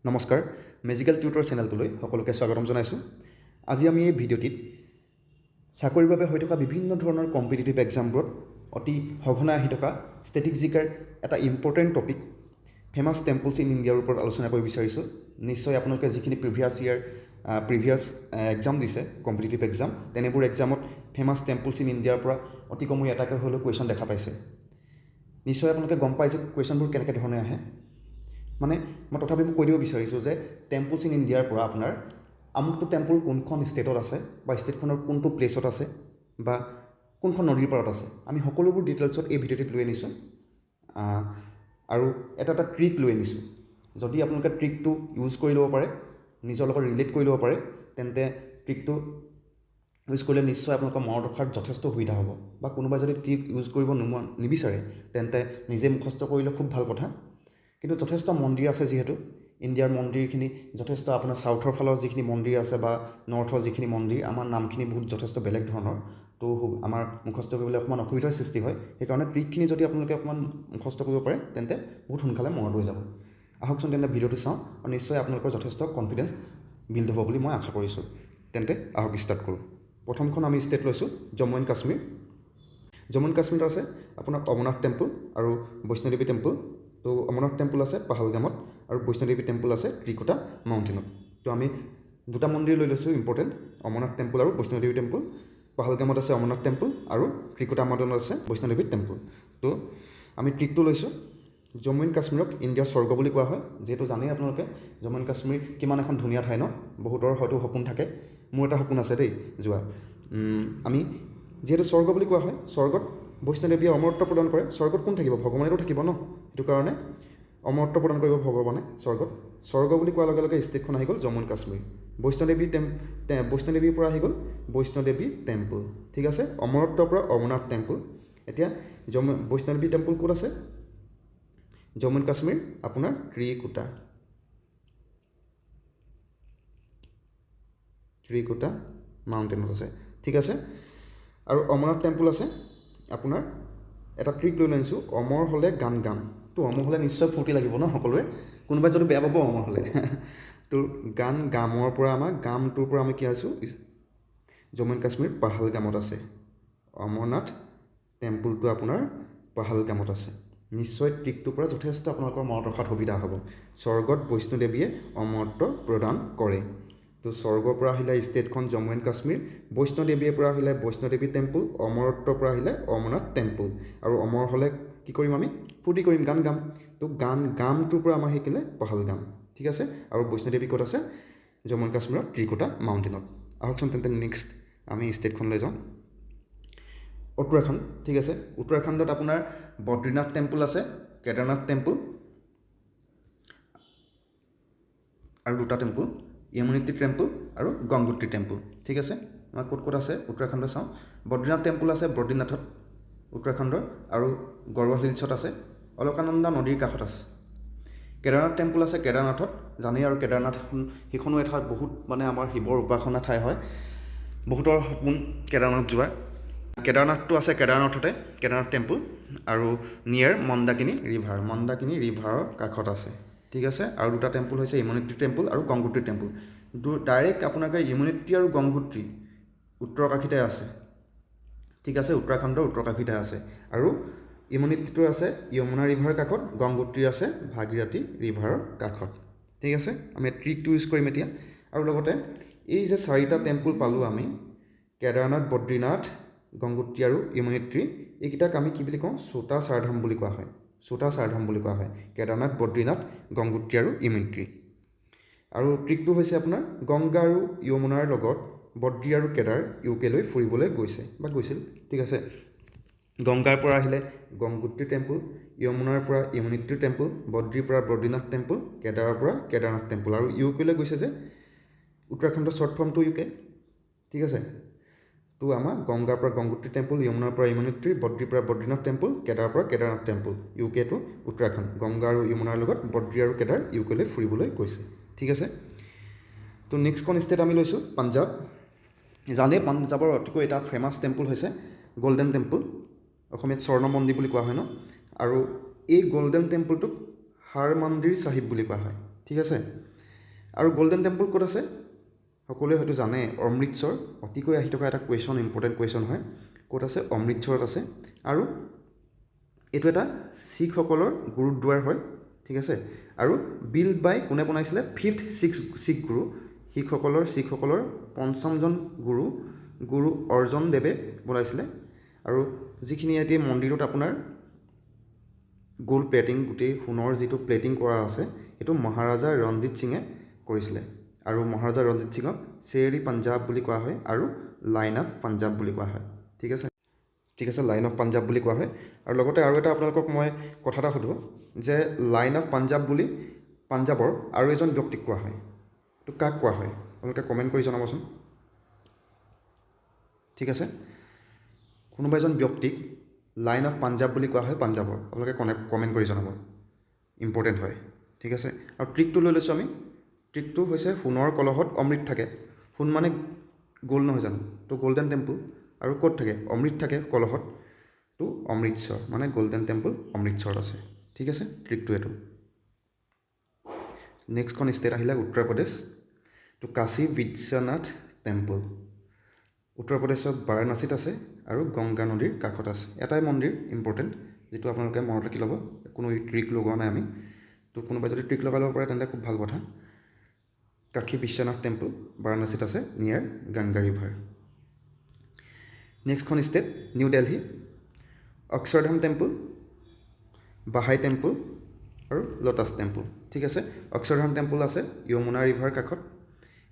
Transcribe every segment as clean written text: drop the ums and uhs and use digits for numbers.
নমস্কাৰ, magical tutor চেনেলটোলৈ সকলোকে স্বাগতম জনাইছোঁ। আজি আমি এই ভিডিঅ'টিত চাকৰিৰ বাবে হৈ থকা বিভিন্ন ধৰণৰ কম্পিটিটিভ এক্সামবোৰত অতি সঘনাই আহি থকা ষ্টেটিক জিকেৰ এটা important topic famous temples in ইণ্ডিয়াৰ ওপৰত আলোচনা কৰিব বিচাৰিছোঁ। নিশ্চয় আপোনালোকে যিখিনি প্ৰিভিয়াছ ইয়েৰ প্ৰিভিয়াছ এক্সাম দিছে, কম্পিটিটিভ এক্সাম, তেনেবোৰ এক্সামত ফেমাছ টেম্পলছ ইন ইণ্ডিয়াৰ পৰা অতি কমেও এটাকৈ হ'লেও কুৱেশ্যন দেখা পাইছে। নিশ্চয় আপোনালোকে গম পায় যে কুৱেশ্যনবোৰ কেনেকৈ ধৰণে আহে। মানে মই তথাপি মই কৈ দিব বিচাৰিছোঁ যে টেম্পলছ ইন ইণ্ডিয়াৰ পৰা আপোনাৰ আমুকটো টেম্পল কোনখন ষ্টেটত আছে বা ষ্টেটখনৰ কোনটো প্লেচত আছে বা কোনখন নদীৰ পাৰত আছে, আমি সকলোবোৰ ডিটেইলছত এই ভিডিঅ'টিত লৈ আনিছোঁ আৰু এটা এটা ট্ৰিক লৈ আনিছোঁ। যদি আপোনালোকে ট্ৰিকটো ইউজ কৰি ল'ব পাৰে, নিজৰ লগত ৰিলেট কৰি ল'ব পাৰে, তেন্তে ট্ৰিকটো ইউজ কৰিলে নিশ্চয় আপোনালোকৰ মনত ৰখাত যথেষ্ট সুবিধা হ'ব। বা কোনোবাই যদি ট্ৰিক ইউজ কৰিব নিবিচাৰে, তেন্তে নিজে মুখস্থ কৰিলে খুব ভাল কথা। কিন্তু যথেষ্ট মন্দিৰ আছে, যিহেতু ইণ্ডিয়াৰ মন্দিৰখিনি যথেষ্ট, আপোনাৰ চাউথৰ ফালৰ যিখিনি মন্দিৰ আছে বা নৰ্থৰ যিখিনি মন্দিৰ, আমাৰ নামখিনি বহুত যথেষ্ট বেলেগ ধৰণৰ। তো আমাৰ মুখস্থ কৰিবলৈ অকণমান অসুবিধাৰ সৃষ্টি হয়। সেইকাৰণে ট্ৰিকখিনি যদি আপোনালোকে অকণমান মুখস্থ কৰিব পাৰে, তেন্তে বহুত সোনকালে মনত ৰৈ যাব। আহকচোন তেন্তে ভিডিঅ'টো চাওঁ আৰু নিশ্চয় আপোনালোকৰ যথেষ্ট কনফিডেঞ্চ বিল্ড হ'ব বুলি মই আশা কৰিছোঁ। তেন্তে আহক, ষ্টাৰ্ট কৰোঁ। প্ৰথমখন আমি ষ্টেট লৈছোঁ জম্মু এণ্ড কাশ্মীৰ। জম্মু এণ্ড কাশ্মীৰত আছে আপোনাৰ অমৰনাথ টেম্পল আৰু বৈষ্ণদেৱী টেম্পল। তো অমৰনাথ টেম্পল আছে পাহালগামত আৰু বৈষ্ণদেৱী টেম্পল আছে ত্ৰিকুটা মাউণ্টেইনত। তো আমি দুটা মন্দিৰ লৈ লৈছোঁ ইম্পৰ্টেণ্ট, অমৰনাথ টেম্পল আৰু বৈষ্ণদেৱী টেম্পল। পাহালগামত আছে অমৰনাথ টেম্পল আৰু ত্ৰিকুটা মাউণ্টেইনত আছে বৈষ্ণদেৱী টেম্পল। তো আমি ট্ৰিকটো লৈছোঁ। জম্মু এণ্ড কাশ্মীৰক ইণ্ডিয়াৰ স্বৰ্গ বুলি কোৱা হয়। যিহেতু জানেই আপোনালোকে জম্মু এণ্ড কাশ্মীৰ কিমান এখন ধুনীয়া ঠাই ন? বহুতৰ হয়তো সপোন থাকে, মোৰ এটা সপোন আছে দেই যোৱা। আমি যিহেতু স্বৰ্গ বুলি কোৱা হয়, স্বৰ্গত বৈষ্ণদেৱীয়ে অমৰত্ব প্ৰদান কৰে। স্বৰ্গত কোন থাকিব? ভগৱানেতো থাকিব ন? সেইটো কাৰণে অমৰত্ব প্ৰদান কৰিব ভগৱানে স্বৰ্গত। স্বৰ্গ বুলি কোৱাৰ লগে লগে ষ্টেটখন আহি গ'ল জম্মু এণ্ড কাশ্মীৰ। বৈষ্ণদেৱী বৈষ্ণদেৱীৰ পৰা আহি গ'ল বৈষ্ণদেৱী টেম্পল। ঠিক আছে, অমৰত্বৰ পৰা অমৰনাথ টেম্পল। এতিয়া জম্মু বৈষ্ণদেৱী টেম্পল ক'ত আছে? জম্মু এণ্ড কাশ্মীৰ, আপোনাৰ ত্ৰিকুটা, ত্ৰিকুটা মাউণ্টেইনত আছে। ঠিক আছে, আৰু অমৰনাথ টেম্পল আছে আপোনাৰ, এটা ট্ৰিক লৈ আনিছোঁ, অমৰ হ'লে গান গাম। তো অমৰ হ'লে নিশ্চয় ফূৰ্তি লাগিব ন সকলোৰে? কোনোবাই যদি বেয়া পাব অমৰ হ'লে। তো গান গামৰ পৰা আমাৰ গামটোৰ পৰা আমি কি আছোঁ, জম্মু এণ্ড কাশ্মীৰ পাহালগামত আছে অমৰনাথ টেম্পলটো, আপোনাৰ পাহালগামত আছে। নিশ্চয় ট্ৰিকটোৰ পৰা যথেষ্ট আপোনালোকৰ মনত ৰখাত সুবিধা হ'ব। স্বৰ্গত বৈষ্ণুদেৱীয়ে অমৰত্ব প্ৰদান কৰে। তো স্বৰ্গৰ পৰা আহিলে ষ্টেটখন জম্মু এণ্ড কাশ্মীৰ, বৈষ্ণুদেৱীৰ পৰা আহিলে বৈষ্ণুদেৱী টেম্পল, অমৰত্বৰ পৰা আহিলে অমৰনাথ টেম্পল। আৰু অমৰ হ'লে কি কৰিম আমি? ফূৰ্তি কৰিম, গান গাম। তো গান গামটোৰ পৰা আমাৰ শিকিলে পহলগাম। ঠিক আছে, আৰু বৈষ্ণুদেৱী ক'ত আছে? জম্মু এণ্ড কাশ্মীৰৰ ত্ৰিকুটা মাউণ্টেইনত। আহকচোন তেন্তে নেক্সট আমি ষ্টেটখনলৈ যাওঁ, উত্তৰাখণ্ড। ঠিক আছে, উত্তৰাখণ্ডত আপোনাৰ বদ্ৰীনাথ টেম্পল আছে, কেদাৰনাথ টেম্পল আৰু দুটা টেম্পল, য়মুনোত্ৰী টেম্পল আৰু গংগোত্ৰী টেম্পল। ঠিক আছে, আমাৰ ক'ত ক'ত আছে উত্তৰাখণ্ড চাওঁ। বদ্ৰীনাথ টেম্পল আছে বদ্ৰীনাথত উত্তৰাখণ্ডৰ, আৰু গড়ৱাল হিলছত আছে, অলকানন্দা নদীৰ কাষত আছে। কেদাৰনাথ টেম্পল আছে কেদাৰনাথত, জানেই আৰু কেদাৰনাথ সেইখনো এটা বহুত মানে আমাৰ শিৱৰ উপাসনা ঠাই হয়। বহুতৰ সপোন কেদাৰনাথ যোৱা। কেদাৰনাথটো আছে কেদাৰনাথতে, কেদাৰনাথ টেম্পল, আৰু নিয়েৰ মন্দাকিনী ৰিভাৰ, মন্দাকিনী ৰিভাৰৰ কাষত আছে। ঠিক আছে, আৰু দুটা টেম্পল হৈছে য়মুনোত্ৰী টেম্পল আৰু গংগোত্ৰী টেম্পল। ডাইৰেক্ট আপোনালোকে য়মুনোত্ৰী আৰু গংগোত্ৰী উত্তৰকাশীতে আছে। ঠিক আছে, উত্তৰাখণ্ডৰ উত্তৰকাশীতে আছে। আৰু য়মুনোত্ৰীটো আছে যমুনা ৰিভাৰৰ কাষত, গংগোত্ৰী আছে ভাগীৰথী ৰিভাৰৰ কাষত। ঠিক আছে, আমি ট্ৰিকটো ইউজ কৰিম এতিয়া। আৰু লগতে এই যে চাৰিটা টেম্পল পালোঁ আমি, কেদাৰনাথ, বদ্ৰীনাথ, গংগোত্ৰী আৰু য়মুনোত্ৰী, এইকেইটাক আমি কি বুলি কওঁ? ছোটা চাৰধাম বুলি কোৱা হয়। ছোটা চাৰধাম বুলি কোৱা হয় কেদাৰনাথ, বদ্ৰীনাথ, গংগোত্ৰী আৰু য়মুনোত্ৰী। আৰু ট্ৰিকটো হৈছে আপোনাৰ গংগা আৰু যমুনাৰ লগত বদ্ৰী আৰু কেদাৰ ইউ কেলৈ ফুৰিবলৈ গৈছে বা গৈছিল। ঠিক আছে, গংগাৰ পৰা আহিলে গংগোত্ৰী টেম্পল, যমুনাৰ পৰা য়মুনোত্ৰী টেম্পল, বদ্ৰীৰ পৰা বদ্ৰীনাথ টেম্পল, কেদাৰৰ পৰা কেদাৰনাথ টেম্পল। আৰু ইউ কেলৈ গৈছে যে উত্তৰাখণ্ডৰ শ্বৰ্ট ফৰ্মটো ইউ কে। ঠিক আছে, তো আমাৰ গংগাৰ পৰা গংগোত্ৰী টেম্পল, যমুনাৰ পৰা য়মুনোত্ৰী, বদ্ৰীৰ পৰা বদ্ৰীনাথ টেম্পল, কেদাৰৰ পৰা কেদাৰনাথ টেম্পল। ইউ কেটো উত্তৰাখণ্ড। গংগা আৰু যমুনাৰ লগত বদ্ৰী আৰু কেদাৰ ইউ কেলৈ ফুৰিবলৈ গৈছে। ঠিক আছে, তো নেক্সটখন ষ্টেট আমি লৈছোঁ পাঞ্জাৱ। জানেই পাঞ্জাৱৰ অতিকৈ এটা ফেমাছ টেম্পল হৈছে গল্ডেন টেম্পল, অসমীয়াত স্বৰ্ণ মন্দিৰ বুলি কোৱা হয় ন? আৰু এই গল্ডেন টেম্পলটোক হাৰ মন্দিৰ চাহিব বুলি কোৱা হয়। ঠিক আছে। আৰু গল্ডেন টেম্পল ক'ত আছে সকলোৱে হয়তো জানে, অমৃতসৰ। অতিকৈ আহি থকা এটা কুৱেশ্যন, ইম্পৰ্টেণ্ট কুৱেশ্যন হয়। ক'ত আছে? অমৃতসৰত আছে। আৰু এইটো এটা শিখসকলৰ গুৰুদ্বাৰ হয়, ঠিক আছে। আৰু বিল্ড বাই কোনে বনাইছিলে? ফিফ্থ শিখ গুৰু, শিখসকলৰ পঞ্চমজন গুৰু, গুৰু অৰ্জন দেৱে বনাইছিলে। আৰু যিখিনি এতিয়া মন্দিৰত আপোনাৰ গ'ল্ড প্লেটিং, গোটেই সোণৰ যিটো প্লেটিং কৰা আছে, সেইটো মহাৰাজা ৰঞ্জিত সিঙে কৰিছিলে। আৰু মহাৰাজা ৰঞ্জিত সিঙক শ্বেৰ ই পাঞ্জাৱ বুলি কোৱা হয় আৰু লাইন অফ পাঞ্জাৱ বুলি কোৱা হয়, ঠিক আছে। ঠিক আছে, লাইন অফ পাঞ্জাৱ বুলি কোৱা হয়। আৰু লগতে আৰু এটা আপোনালোকক মই কথা এটা সোধোঁ যে লাইন অফ পাঞ্জাৱ বুলি পাঞ্জাৱৰ আৰু এজন ব্যক্তিক কোৱা হয়, তো কাক কোৱা হয়? আপোনালোকে কমেণ্ট কৰি জনাবচোন, ঠিক আছে। কোনোবা এজন ব্যক্তিক লাইন অফ পাঞ্জাৱ বুলি কোৱা হয় পাঞ্জাৱৰ, আপোনালোকে কমেণ্ট কৰি জনাব, ইম্পৰ্টেণ্ট হয়, ঠিক আছে। আৰু ট্ৰিকটো লৈ লৈছোঁ আমি। ট্ৰিকটো হৈছে সোণৰ কলহত অমৃত থাকে। সোণ মানে গ'ল্ড নহয় জানো? তো গল্ডেন টেম্পল। আৰু ক'ত থাকে? অমৃত থাকে কলহত, তো অমৃতসৰ মানে গল্ডেন টেম্পল অমৃতসৰত আছে, ঠিক আছে। ট্ৰিকটো এইটো। নেক্সটখন ষ্টেট আহিলে উত্তৰ প্ৰদেশ। তো কাশী বিশ্বনাথ টেম্পল উত্তৰ প্ৰদেশৰ বাৰাণসীত আছে আৰু গংগা নদীৰ কাষত আছে। এটাই মন্দিৰ ইম্পৰ্টেণ্ট, যিটো আপোনালোকে মনত ৰাখি ল'ব, কোনো ট্ৰিক লগোৱা নাই আমি। তো কোনোবাই যদি ট্ৰিক লগাই ল'ব পাৰে তেন্তে খুব ভাল কথা। কাশী বিশ্বনাথ টেম্পল বাৰাণসীত আছে, নিয়াৰ গংগা ৰিভাৰ। নেক্সটখন state New Delhi. Akshardham temple, Bahai temple আৰু লটাছ টেম্পল, ঠিক আছে। অক্ষৰধাম টেম্পল আছে য়মুনা ৰিভাৰ কাষত,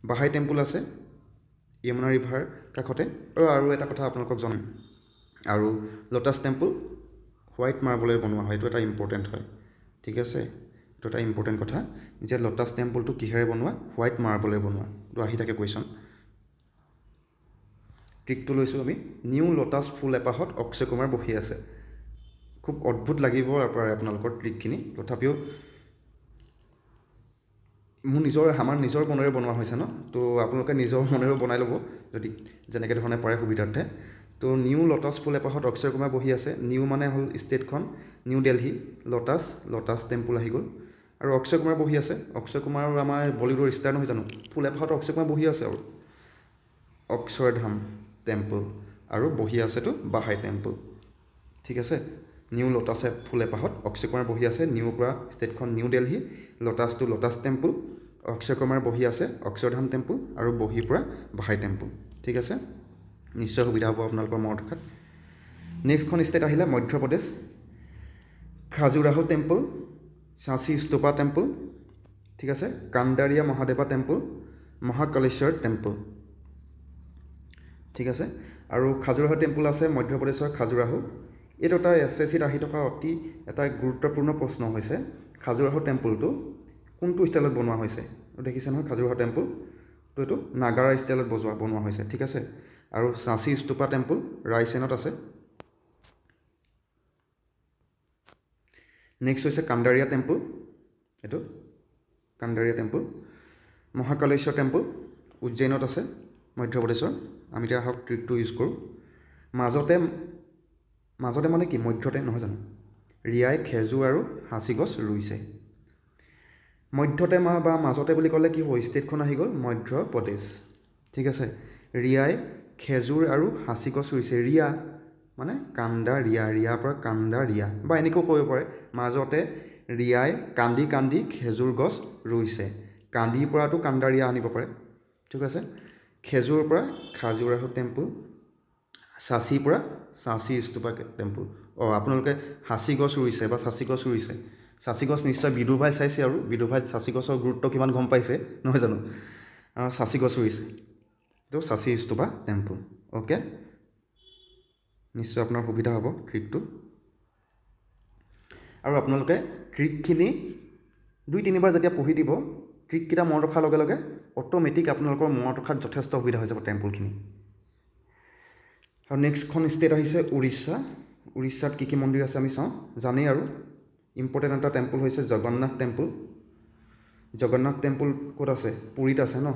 বাহাই টেম্পল আছে য়মুনা ৰিভাৰ কাষতে। আৰু এটা কথা আপোনালোকক জনাম, আৰু লটাছ টেম্পল হোৱাইট মাৰ্বলেৰে বনোৱা হয়, এইটো এটা ইম্পৰ্টেণ্ট হয়, ঠিক আছে। এইটো এটা ইম্পৰ্টেণ্ট কথা যে লটাছ টেম্পলটো কিহেৰে বনোৱা? হোৱাইট মাৰ্বলেৰে বনোৱা। এইটো আহি থাকে কুৱেশ্যন। ট্ৰিকটো লৈছোঁ আমি। নিউ লটাছ ফুল এপাহত অক্ষয় কুমাৰ বহি আছে। খুব অদ্ভুত লাগিব পাৰে আপোনালোকৰ ট্ৰিকখিনি, তথাপিও মোৰ নিজৰ, আমাৰ নিজৰ মনেৰে বনোৱা হৈছে ন, তো আপোনালোকে নিজৰ মনেৰেও বনাই ল'ব যদি যেনেকৈ ধৰণে পাৰে সুবিধাৰ্থে। তো নিউ লটাছ ফুল এপাহত অক্ষয় কুমাৰ বহি আছে। নিউ মানে হ'ল ষ্টেটখন নিউ দেলহি, লটাছ টেম্পল আহি গ'ল। আৰু অক্ষয় কুমাৰ বহি আছে। অক্ষয় কুমাৰ আমাৰ বলিউডৰ ষ্টাৰ নহয় জানো? ফুল এপাহত অক্ষয় কুমাৰ বহি আছে। আৰু অক্ষৰধাম টেম্পল আৰু বহি আছেতো বাহাই টেম্পল, ঠিক আছে। নিউ লটাছে ফুল এপাহত অক্ষয় কুমাৰ বহি আছে। নিউৰ পৰা ষ্টেটখন new Delhi, লটাছটো lotus temple, Akshay Kumar বহি আছে অক্ষৰধাম টেম্পল আৰু বহিৰ পৰা বাহাই টেম্পল, ঠিক আছে। নিশ্চয় সুবিধা হ'ব আপোনালোকৰ মনত ৰখাত। নেক্সটখন ষ্টেট আহিলে মধ্যপ্ৰদেশ। খাজুৰাহো টেম্পল, সাঁচী স্তূপা টেম্পল, ঠিক আছে। কান্দাৰিয়া মহাদেৱা টেম্পল, মহাকালেশ্বৰ টেম্পল, ঠিক আছে। আৰু খাজুৰাহো টেম্পল আছে মধ্যপ্ৰদেশৰ খাজুৰাহো। এইটো এটা এছ এছ চিত আহি থকা অতি এটা গুৰুত্বপূৰ্ণ প্ৰশ্ন হৈছে, খাজুৰাহো টেম্পলটো কোনটো ষ্টাইলত বনোৱা হৈছে? দেখিছে নহয় খাজুৰাহো টেম্পল, তো এইটো নাগাৰা ষ্টাইলত বনোৱা হৈছে, ঠিক আছে। আৰু সাঁচী স্তূপা টেম্পল ৰায়চেনত আছে। নেক্সট হৈছে কান্দাৰিয়া টেম্পল, এইটো কান্দাৰিয়া টেম্পল। মহাকালেশ্বৰ টেম্পল উজ্জৈনত আছে মধ্যপ্ৰদেশৰ। আমি এতিয়া আহক ট্ৰিকটো ইউজ কৰোঁ। মাজতে মানে কি? মধ্যতে নহয় জানো? ৰিয়াই খেজুৰ আৰু সাঁচি গছ ৰুইছে। মধ্যতে বা মাজতে বুলি ক'লে কি হ'ব? ষ্টেটখন আহি গ'ল মধ্যপ্ৰদেশ, ঠিক আছে। ৰিয়াই খেজুৰ আৰু সাঁচি গছ ৰুইছে। ৰিয়া মানে কান্দা ৰিয়া, ৰিয়াৰ পৰা কান্দা ৰিয়া, বা এনেকৈও ক'ব পাৰে মাজতে ৰিয়াই কান্দি কান্দি খেজুৰ গছ ৰুইছে। কান্দিৰ পৰাতো কান্দা ৰিয়া আনিব পাৰে, ঠিক আছে। খেজুৰৰ পৰা খাজুৰাহো টেম্পল, সাঁচীৰ পৰা সাঁচী স্তূপা টেম্পল। অঁ, আপোনালোকে সাঁচি গছ ৰুইছে বা সাঁচি গছ ৰুইছে। সাঁচি গছ নিশ্চয় বিদুৰভাই চাইছে, আৰু বিদুৰভাইত সাঁচি গছৰ গুৰুত্ব কিমান গম পাইছে নহয় জানো? সাঁচি গছ ৰুইছে, তো সাঁচী স্তূপা টেম্পল। অ'কে, নিশ্চয় আপোনাৰ সুবিধা হ'ব ট্ৰিকটো। আৰু আপোনালোকে ট্ৰিকখিনি দুই তিনিবাৰ যেতিয়া পঢ়ি দিব, ট্ৰিককেইটা মনত ৰখাৰ লগে লগে অট'মেটিক আপোনালোকৰ মনত ৰখাত যথেষ্ট সুবিধা হৈ যাব টেম্পলখিনি। আৰু নেক্সটখন ষ্টেট আহিছে উৰিষ্যা। উৰিষ্যাত কি কি মন্দিৰ আছে আমি চাওঁ, জানেই। আৰু ইম্পৰ্টেণ্ট এটা টেম্পল হৈছে জগন্নাথ টেম্পল। জগন্নাথ টেম্পল ক'ত আছে? পুৰীত আছে ন।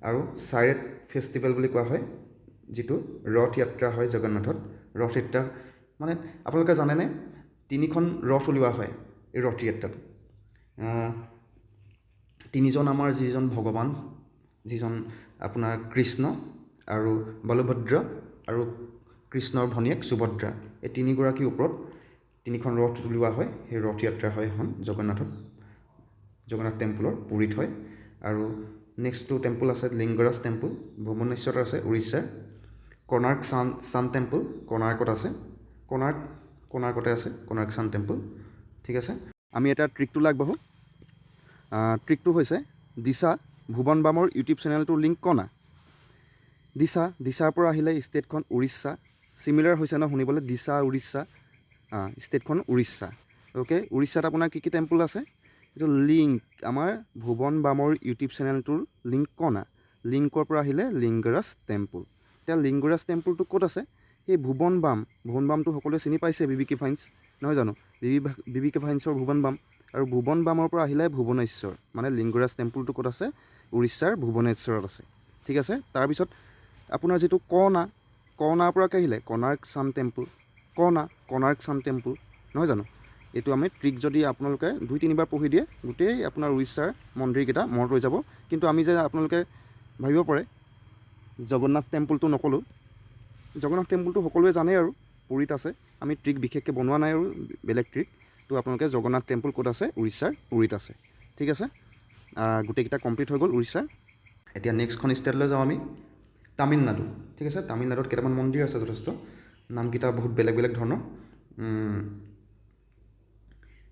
আৰু চাইৰেট ফেষ্টিভেল বুলি কোৱা হয়, যিটো ৰথ যাত্ৰা হয় জগন্নাথত। ৰথ যাত্ৰা মানে আপোনালোকে জানেনে তিনিখন ৰথ উলিওৱা হয় এই ৰথ যাত্ৰাত। তিনিজন আমাৰ যিজন ভগৱান, যিজন আপোনাৰ কৃষ্ণ আৰু বলভদ্ৰ আৰু কৃষ্ণৰ ভনীয়েক সুভদ্ৰা, এই তিনিগৰাকীৰ ওপৰত তিনিখন ৰথ উলিওৱা হয়। সেই ৰথ যাত্ৰা হয় এখন জগন্নাথত, জগন্নাথ টেম্পলৰ পুৰীত হয়। আৰু নেক্সটটো টেম্পল আছে লিংগৰাজ টেম্পল, ভুৱনেশ্বৰত আছে উৰিষ্যাৰ। কৰ্ণাৰ্ক ছান টেম্পল কৰ্ণাৰ্কত আছে, কোণাৰ্কতে আছে কোণাৰ্ক ছান টেম্পল। ঠিক আছে, আমি এটা ট্ৰিকটোলৈ আগবাঢ়োঁ। ট্ৰিকটো হৈছে দিশা ভুৱন বামৰ ইউটিউব চেনেলটোৰ লিংক কণা। দিশাৰ পৰা আহিলে ষ্টেটখন উৰিষ্যা। চিমিলাৰ হৈছে ন শুনিবলৈ, দিশা উৰিষ্যা, ষ্টেটখন উৰিষ্যা। অ'কে, উৰিষ্যাত আপোনাৰ কি কি টেম্পল আছে? এইটো লিংক আমাৰ ভুৱন বামৰ ইউটিউব চেনেলটোৰ লিংক কণা। লিংকৰ পৰা আহিলে লিংগৰাজ টেম্পল। এতিয়া লিংগৰাজ টেম্পলটো ক'ত আছে? সেই ভুৱন বাম, ভুৱন বামটো সকলোৱে চিনি পাইছে, বি বি কে ফাইন্স নহয় জানো? বি বি কে ফাইন্সৰ ভুৱন বাম। আৰু ভুৱন বামৰ পৰা আহিলে ভুৱনেশ্বৰ, মানে লিংগৰাজ টেম্পলটো ক'ত আছে? উৰিষ্যাৰ ভুৱনেশ্বৰত আছে। ঠিক আছে, তাৰপিছত আপোনাৰ যিটো কণা, কণাৰ পৰা কি আহিলে? কণাৰ্ক ছান টেম্পল, কণা, কণাৰ্ক ছান টেম্পল নহয় জানো? এইটো আমি ট্ৰিক যদি আপোনালোকে দুই তিনিবাৰ পঢ়ি দিয়ে, গোটেই আপোনাৰ উৰিষ্যাৰ মন্দিৰকেইটা মনত ৰৈ যাব। কিন্তু আমি যে আপোনালোকে ভাবিব পাৰে জগন্নাথ টেম্পলটো নক'লোঁ, জগন্নাথ টেম্পলটো সকলোৱে জানেই আৰু পুৰীত আছে। আমি ট্ৰিক বিশেষকৈ বনোৱা নাই আৰু বেলেগ ট্ৰিক। তো আপোনালোকে জগন্নাথ টেম্পল ক'ত আছে? উৰিষ্যাৰ পুৰীত আছে। ঠিক আছে, গোটেইকেইটা কমপ্লিট হৈ গ'ল উৰিষ্যাৰ। এতিয়া নেক্সটখন ষ্টেটলৈ যাওঁ আমি, তামিলনাডু। ঠিক আছে, তামিলনাডুত কেইটামান মন্দিৰ আছে যথেষ্ট, নামকেইটা বহুত বেলেগ বেলেগ ধৰণৰ।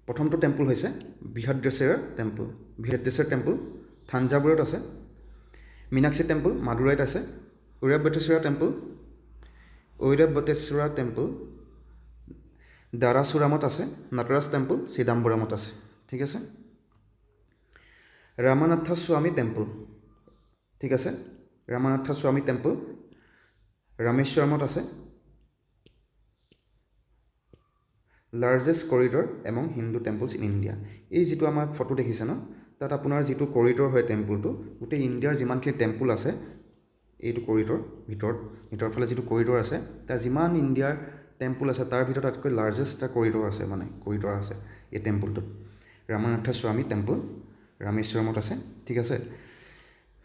প্ৰথমটো টেম্পল হৈছে বৃহদ্ৰেশ্বৰ টেম্পল। বৃহদ্ৰেশ্বৰ টেম্পল থাঞ্জাভুৰত আছে। মীনাক্ষী টেম্পল মাদুৰাইত আছে। ঐৰাৱতেশ্বৰা টেম্পল, ঐৰাৱতেশ্বৰা টেম্পল দাৰাচুৰামত আছে। নটৰাজ টেম্পল চিদাম্বৰমত আছে। ঠিক আছে, ৰামানাথা স্বামী টেম্পল, ঠিক আছে, ৰামানাথা স্বামী টেম্পল ৰামেশ্বৰমত আছে। Largest corridor among Hindu temples in India. এই যিটো আমাৰ ফটো দেখিছে ন, তাত আপোনাৰ যিটো কৰিডৰ হয় টেম্পলটো, গোটেই ইণ্ডিয়াৰ যিমানখিনি টেম্পল আছে এইটো কৰিডৰ ভিতৰৰ ফালে যিটো কৰিডৰ আছে, তাৰ যিমান ইণ্ডিয়াৰ টেম্পল আছে তাৰ ভিতৰত আটাইতকৈ লাৰ্জেষ্ট এটা কৰিডৰ আছে, মানে কৰিডৰ আছে এই টেম্পলটোত। ৰামানাথা স্বামী টেম্পল ৰামেশ্বৰমত আছে। ঠিক আছে,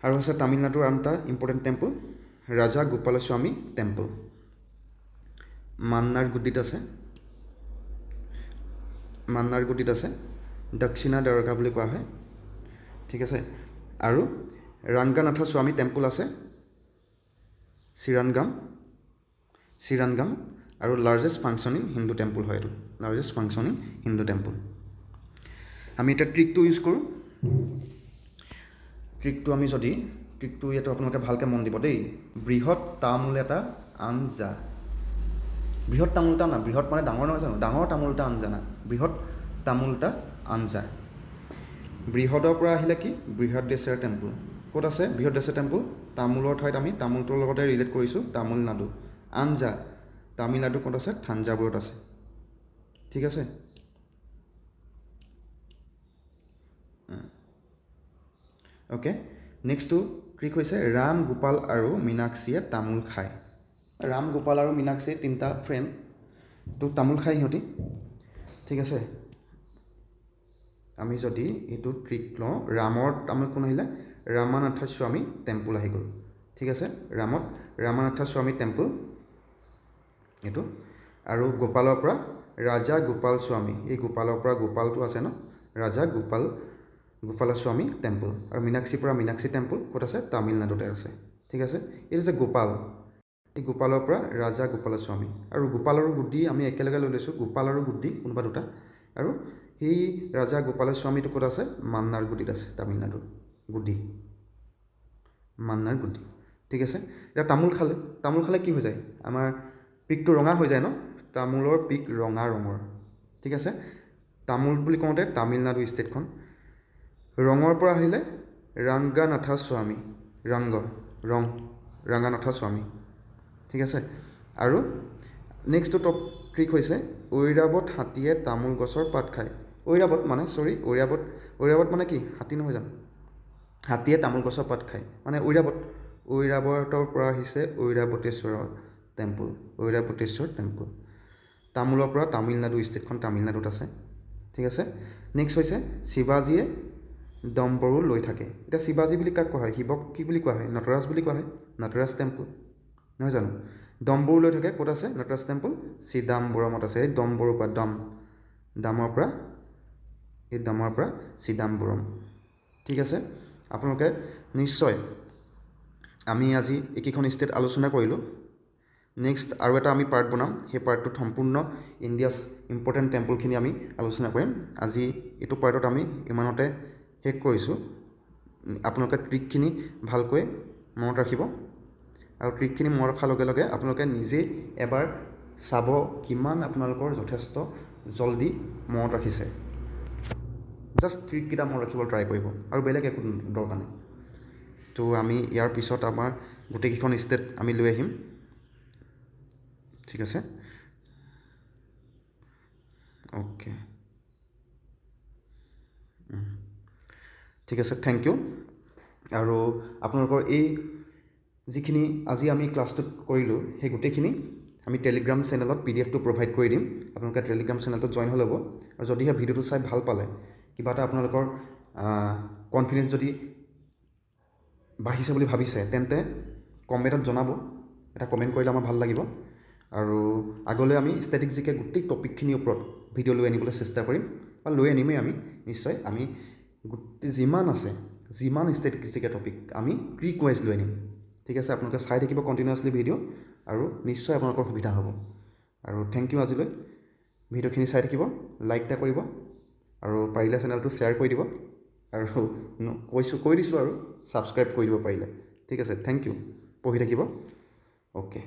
আৰু আছে তামিলনাডুৰ আন এটা ইম্পৰ্টেণ্ট টেম্পল ৰাজা গোপালস্বামী টেম্পল, মান্নাৰগুডিত আছে, মান্নাৰগুডিত আছে, দক্ষিণা দ্বাৰকা বুলি কোৱা হয়। ঠিক আছে, আৰু ৰাংগানাথা স্বামী টেম্পল আছে শ্ৰীৰংগম, শ্ৰীৰংগম, আৰু লাৰ্জেষ্ট ফাংচনিং হিন্দু টেম্পল হয় এইটো, লাৰ্জেষ্ট ফাংচনিং হিন্দু টেম্পল। আমি এতিয়া ট্ৰিকটো ইউজ কৰোঁ। ট্ৰিকটো আমি যদি, ট্ৰিকটো ইয়াতো আপোনালোকে ভালকৈ মন দিব দেই। বৃহৎ তামোল এটা আঞ্জা, বৃহৎ তামোল এটা না, বৃহৎ মানে ডাঙৰ নহয় জানো, ডাঙৰ তামোল এটা আঞ্জা না, বৃহৎ তামোল এটা আঞ্জা। বৃহদৰ পৰা আহিলে কি? বৃহদ্ৰেশ্বৰ টেম্পল ক'ত আছে? বৃহদ্ৰেশ্বৰ টেম্পল তামোলৰ ঠাইত আমি তামোলটোৰ লগতে ৰিলেট কৰিছোঁ, তামিলনাডু। আঞ্জা তামিলনাডু ক'ত আছে? থাঞ্জাভুৰত আছে। ঠিক আছে, অ'কে। নেক্সটটো ট্ৰিক হৈছে ৰাম গোপাল আৰু মীনাক্ষীয়ে তামোল খায়। ৰাম গোপাল আৰু মীনাক্ষী তিনিটা ফ্ৰেণ্ড, তো তামোল খায় সিহঁতি। ঠিক আছে, আমি যদি এইটো ট্ৰিক লওঁ, ৰামৰ তামোল কোন আহিলে? ৰামানাথ স্বামী টেম্পল আহি গ'ল। ঠিক আছে, ৰামত ৰামানাথ স্বামী টেম্পল এইটো। আৰু গোপালৰ পৰা ৰাজা গোপাল স্বামী, এই গোপালৰ পৰা গোপালটো আছে ন, ৰাজা গোপালস্বামী টেম্পল। আৰু মীনাক্ষীৰ পৰা মীনাক্ষী টেম্পল ক'ত আছে? তামিলনাডুতে আছে। ঠিক আছে, এইটো হৈছে গোপাল, এই গোপালৰ পৰা ৰাজা গোপালস্বামী। আৰু গোপাল আৰু গুড্ডি আমি একেলগে লৈ লৈছোঁ, গোপাল আৰু গুড্ডি কোনোবা দুটা। আৰু সেই ৰাজা গোপালস্বামীটো ক'ত আছে? মান্নাৰগুডিত আছে, তামিলনাডুৰ গুড্ডি, মান্নাৰগুড্ডি। ঠিক আছে, এতিয়া তামোল খালে, তামোল খালে কি হৈ যায়? আমাৰ পিকটো ৰঙা হৈ যায় ন, তামোলৰ পিক ৰঙা ৰঙৰ। ঠিক আছে, তামোল বুলি কওঁতে তামিলনাডু ষ্টেটখন। ৰঙৰ পৰা আহিলে ৰাংগানাথা স্বামী, ৰংগ, ৰং, ৰাংগানাথা স্বামী। ঠিক আছে, আৰু নেক্সটটো টপ ট্ৰিক হৈছে ঐৰাৱত হাতীয়ে তামোল গছৰ পাত খায়। ঐৰাৱত মানে, চৰি, ঐৰাৱত, ঐৰাৱত মানে কি? হাতী নহয় জানো? হাতীয়ে তামোল গছৰ পাত খায় মানে ঐৰাৱত। ঐৰাৱতৰ পৰা আহিছে ঐৰাৱতেশ্বৰৰ টেম্পল, ঐৰাৱতেশ্বৰ টেম্পল। তামোলৰ পৰা তামিলনাডু ষ্টেটখন তামিলনাডুত আছে। ঠিক আছে, নেক্সট হৈছে শিৱাজীয়ে ডম্বৰু লৈ থাকে। এতিয়া শিৱাজী বুলি কাক কোৱা হয়? শিৱক কি বুলি কোৱা হয়? নটৰাজ বুলি কোৱা হয়, নটৰাজ টেম্পল, নহয় জানো? ডম্বৰু লৈ থাকে, ক'ত আছে নটৰাজ টেম্পল? চিদাম্বৰমত আছে। এই ডম্বৰুৰ পৰা, দামৰ পৰা, এই দামৰ পৰা চিদাম্বৰম। ঠিক আছে, আপোনালোকে নিশ্চয় আমি আজি এইকেইখন ষ্টেট আলোচনা কৰিলোঁ। নেক্সট আৰু এটা আমি পাৰ্ট বনাম, সেই পাৰ্টটোত সম্পূৰ্ণ ইণ্ডিয়াছ ইম্পৰ্টেণ্ট টেম্পলখিনি আমি আলোচনা কৰিম। আজি এইটো পাৰ্টত আমি ইমানতে শেষ কৰিছোঁ। আপোনালোকে ট্ৰিকখিনি ভালকৈ মনত ৰাখিব আৰু ট্ৰিকখিনি মনত ৰখাৰ লগে লগে আপোনালোকে নিজেই এবাৰ চাব কিমান আপোনালোকৰ যথেষ্ট জল্দি মনত ৰাখিছে। জাষ্ট ট্ৰিককেইটা মনত ৰাখিবলৈ ট্ৰাই কৰিব আৰু বেলেগ একো দৰকাৰ নাই। তো আমি ইয়াৰ পিছত আমাৰ গোটেইকেইখন ষ্টেট আমি লৈ আহিম। ঠিক আছে, অ'কে, ঠিক আছে, thank U. আৰু আপোনালোকৰ এই যিখিনি আজি আমি ক্লাছটোত কৰিলোঁ, সেই গোটেইখিনি আমি টেলিগ্ৰাম চেনেলত পিডিএফটো প্ৰভাইড কৰি দিম। আপোনালোকে টেলিগ্ৰাম চেনেলটোত জইন হৈ ল'ব। আৰু যদিহে ভিডিঅ'টো চাই ভাল পালে, কিবা এটা আপোনালোকৰ কনফিডেঞ্চ যদি বাঢ়িছে বুলি ভাবিছে, তেন্তে কমেণ্টত জনাব। এটা কমেণ্ট কৰিলে আমাৰ ভাল লাগিব। আৰু আগলৈ আমি ষ্টেটিক জিকে গোটেই টপিকখিনিৰ ওপৰত ভিডিঅ' লৈ আনিবলৈ চেষ্টা কৰিম বা লৈ আনিমেই আমি নিশ্চয়। আমি গোটেই যিমান আছে, যিমান ষ্টেটিক জিকে টপিক আমি ট্ৰিক ৱাইজ লৈ আনিম। ঠিক আছে, আপোনালোকে চাই থাকিব কণ্টিনিউৱাছলি ভিডিঅ' আৰু নিশ্চয় আপোনালোকৰ সুবিধা হ'ব। আৰু thank U, আজিলৈ ভিডিঅ'খিনি চাই থাকিব, লাইক এটা কৰিব আৰু পাৰিলে চেনেলটো শ্বেয়াৰ কৰি দিব আৰু কৈছোঁ, কৈ দিছোঁ আৰু ছাবস্ক্ৰাইব কৰি দিব পাৰিলে। ঠিক আছে, thank U, পঢ়ি থাকিব, অ'কে।